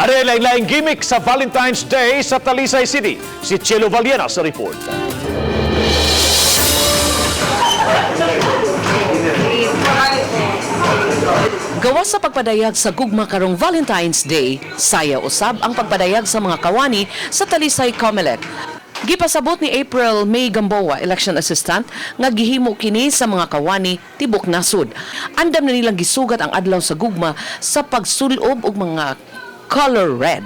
Are lain-laing gimmick sa Valentine's Day sa Talisay City. Si Chelo Valiena sa report. Gawas sa pagpadayag sa gugma karong Valentine's Day, saya usab ang pagpadayag sa mga kawani sa Talisay Comelec. Gipasabot ni April May Gamboa, election assistant, nga gihimo kini sa mga kawani tibok nasod. Andam na nilang gisugat ang adlaw sa gugma sa pagsulob og mga color red.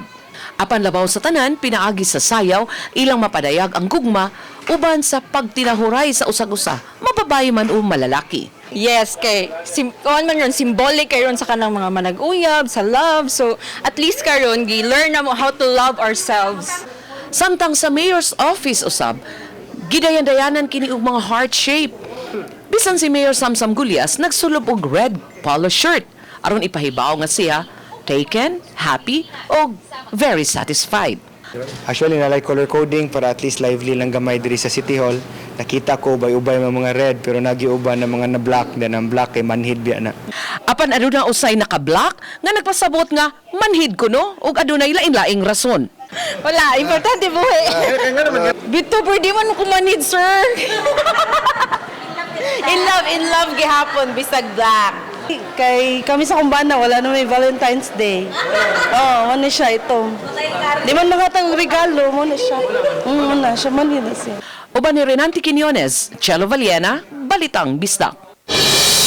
Apan labaw sa tanan, pinaagi sa sayaw, ilang mapadayag ang gugma uban sa pagtinahuray sa usag-usa, mababae man o malalaki. Yes, kay kuan man ron, symbolic karon sa kanang mga manag-uyab, sa love. So at least karon gi-learn na mo how to love ourselves. Samtang sa mayor's office usab, gidayan-dayanan kini og mga heart shape. Bisan si Mayor Samsam Gullas nagsulob og red polo shirt aron ipahibaw nga siya taken, happy og very satisfied. Actually, nalay color coding para at least lively lang gamay diri sa City Hall. Nakita ko ubay-ubay mga red pero nagiuban ng mga na black, then ang black kay manhid biya na. Apan aduna usay naka-black nga nagpasabot nga manhid kuno ug adunay lain-laing rason. Wala, importante buhi. Bito, pwede man ko manid, sir. In love gihapon bisag black. Kay kami sa kumbana, wala na may Valentine's Day. Oo, oh, na siya ito. Di man makatang regalo, mo na siya. Mo na siya, man yun na siya. Uban ni Renante Quiñones, Chelo Valiena, Balitang Bisdak.